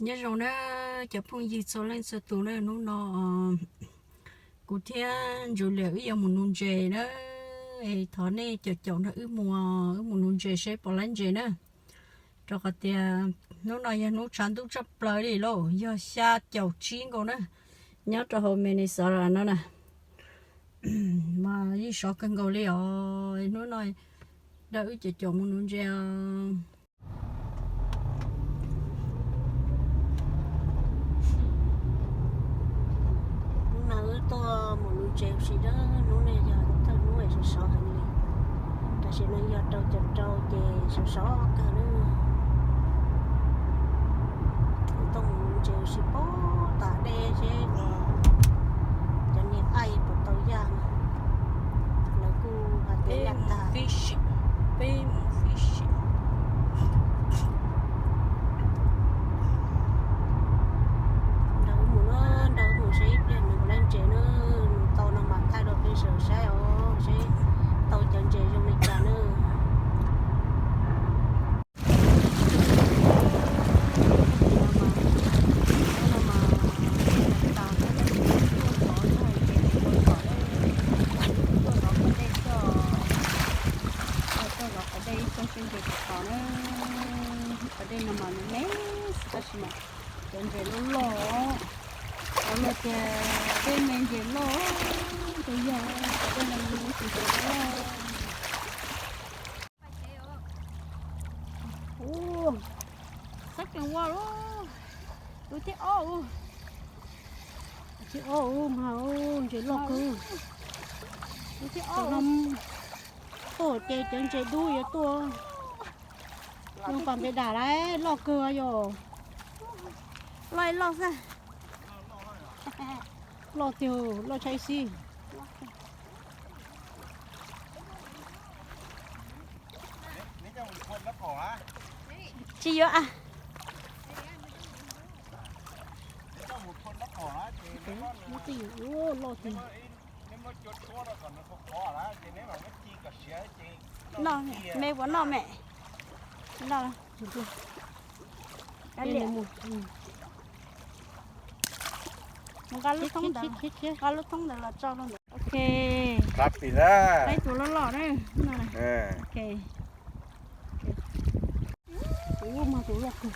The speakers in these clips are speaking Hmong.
Nyob zoo na cov phooj ywg txhua leej txhua tus na, hnub no kuv thiab Ntsuj Liam wb yuav mus nuv ntses na. Thov nej caum caum nrog wb mus, wb mus nuv ntses seb puas laib ntses na. Rau qhov tias hnub no yog hnub tshav ntuj tshaj plaws li lauj, yog xya caum tsib nkaus na, nyob rau hauv Minnesota no na. Mas yeej sov kawg nkaus li os, hnub no nrog wb caum caum mus nuv ntses os. Hnub no wb tuaj mus nuv ntses ua si na, hnub no yog thawj hnub es sov sov heev li. Tam sim no yog rau caum rau ces sov sov kawg na. Wb tuaj mus nuv ntses ua si puag tom dej seb cov niag qaij puas tau yaj na. Lawv kuj hais tias yaj tag. Nrog wb mus na, nrog wb mus seb ib pliag nws puas laib ntses na. Nws tau no mas thaij rau peb sawv saib os, seb tau cov ntses zoo li cas na. Tuaj zov qhov dej ib tsoom siab ntses tsis tau na. Qhov dej no mas me me xwb tab sis mas cov ntses loj loj, cov loj tiag, dej me ntses loj, tus yog qhov dej no me me xwb ntses loj. Ua, sab kees ua lub, tus thib ob, tus thib ob mas ntses loj kawg. Tus thib ob no tuaj ces cov ntses dub yuav tuaj. Nws pas npe dam lawm, loj kawg yom. Loj loj xwb. Loj tiag, loj tshaj ib si. Tsis yuav a. Loj tiag. Noj, me puas noj me? Noj. Mus nqa lub thoob ntawd, nqa lub thoob ntawd los tso rau ntawd. Ok. Laib tus loj loj na. Ok. Ub, mas tus loj kawg.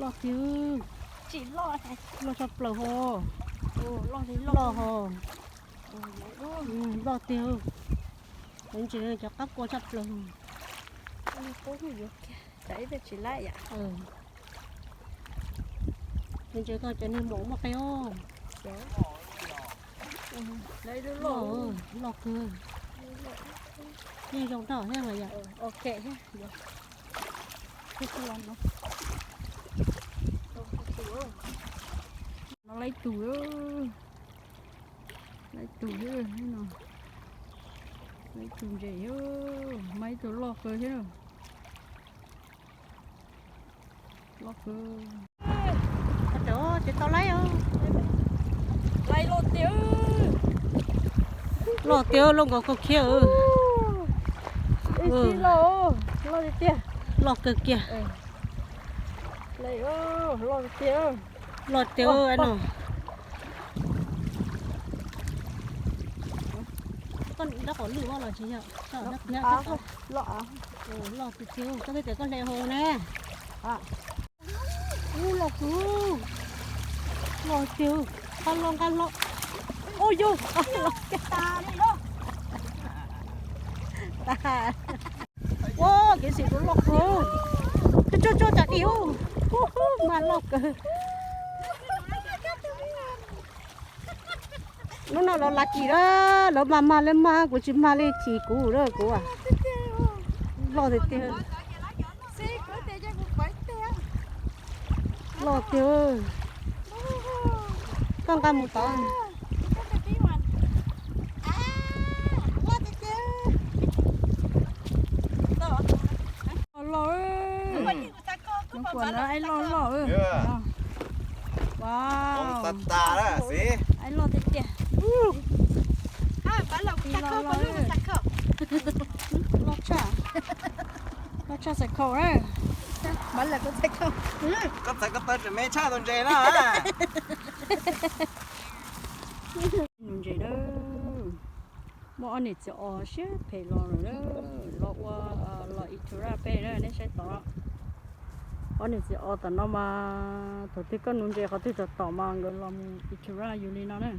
Loj tiag. Tsis loj, loj tshaj plaws ho. Loj ho. Loj tiag. Cov ntses cov qab kua tshaj plaws. Tsam ib pliag tsis laib yam. Cov ntses ko cov niag maum muaj qe os. Loj, loj kawg. Yeej zoo rau thiab mas yom. No laib tus, laib tus thiab no, laib tus ntses, mas ib tug loj kawg thiab. Loj kawg. Ces tau laib os. Laib loj tiag. Loj tiag, loj nkaus koj khiab. Loj tiag tiag. Loj kawg kiag. Loj tiag no. Koj dab qhov lwj los tsis yog? Loj tiag tiag, koj thiaj tias koj hle hau ne. Ub, loj kawg. Loj tiag, nqa hlo, nqa hlo. Ub yus, loj tiag. Ua, kev xwm tus loj kawg. Tsuag tsuag tsuag tsam dim ub. Mas loj kawg. Hnub no lawv lav kis na, lawv mag mag li mag, kuv tsis mag li chim kuv lawm kuv. Loj tiag tiag. Loj tiag. Koj nqa mus tod. Loj, loj, aib loj loj. Wow, aib loj tiag tiag. Loj tshaj, loj tshaj xav khaum na. Koj txhais koj taw tseem me tshaj tus ntses na. Nuv ntses na. Muaj ob niam txiv os siab phem los lawm, los ua, los Itura peb na, nej saib tod. Ob niam txiv os tom no mas thaum twg koj nuv ntses qhov twg tom tom mas nkawd los mus Itura yus li no na.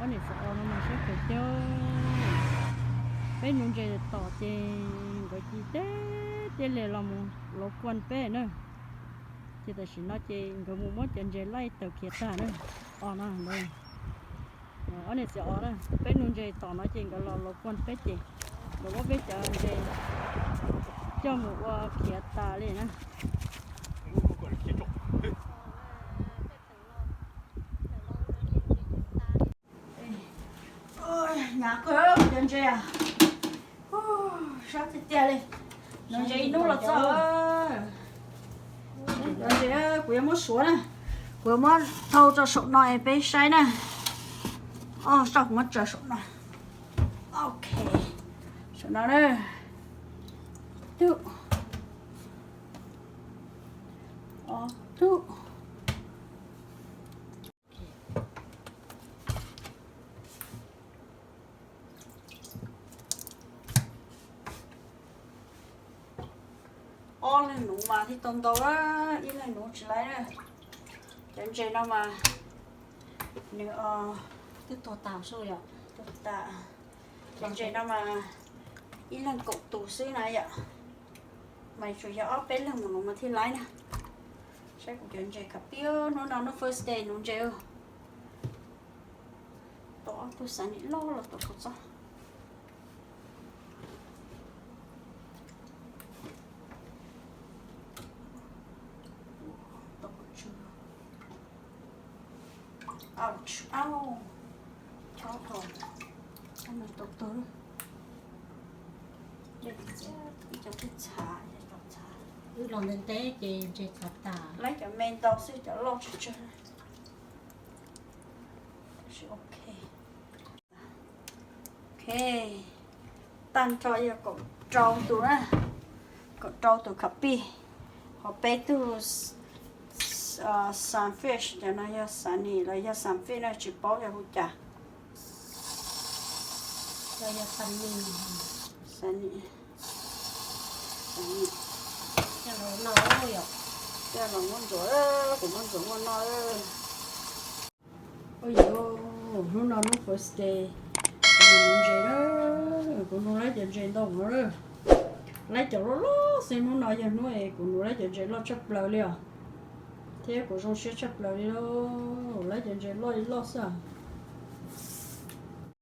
Ob niam txiv os no mas siab phem tiag. Peb nuv ntses tom ces nkawd cia li teb tiaj li los mus lauv kuaj peb na. Ces tam sim no ces nkawd mus muab cov ntses laij tawm khiav tag na. Os no, ob niam txiv os na, peb nuv ntses tom no ces nkawd los lauv kuaj peb ces nkawd muab peb cov ntses coj mus ua khiav tas li na. Hnyav kawg kuv cov ntses, sab tiag tiag li. Nuv ntses ib hnub los txog. Cov ntses kuv yuav muab suav na, kuv yuav muab thau rau saum no es peb saib na. Os, kuv muab tsaws saum no. Ok, saum no na. Tub, ob tub. Ob leeg nuv mas thiaj tau ntau, ib leeg nuv tsis laib na. Cov ntses no mas nws twb tuag tas xwb yom, tuag tas. Cov ntses no mas ib leeg kaum tus xwb na yom. Mas tsuas yog ob peb leeg mus nuv mas thiaj laib na. Saib kuv cov ntses khav pib, hnub no hnub first day nuv ntses. Tau ob tug xav nim loj los tau kuv txob. Ouch, au, chob hlo, tau tag. Ib cov twb txhav, txhav. Wb los ntev ntev ces ntses txhav tas. Laib cov me ntau xwb, cov loj tsawg tsawg. Ok. Ok, tag nrho yog kaum rau tus na, kaum rau tus khav pij, ho peb tug sunfish, cov no yog sunny los yog sunfish no tsis paub yog hu cas. Yog sunny, sunny, sunny. Coj los no yom. Coj los muab ntxuav, kuv muab ntxuav muaj no. Ua yuav, hnub no hnub first day, kuv mus nuv ntses na, kuv nuv laib cov ntses ntau no lawm. Laib cov loj loj xwb, hnub no yog hnub es kuv nuv laib cov ntses loj tshaj plaws li os. Thiab kuv zoo siab tshaj plaws li lauj, laib cov ntses loj li loj xwb.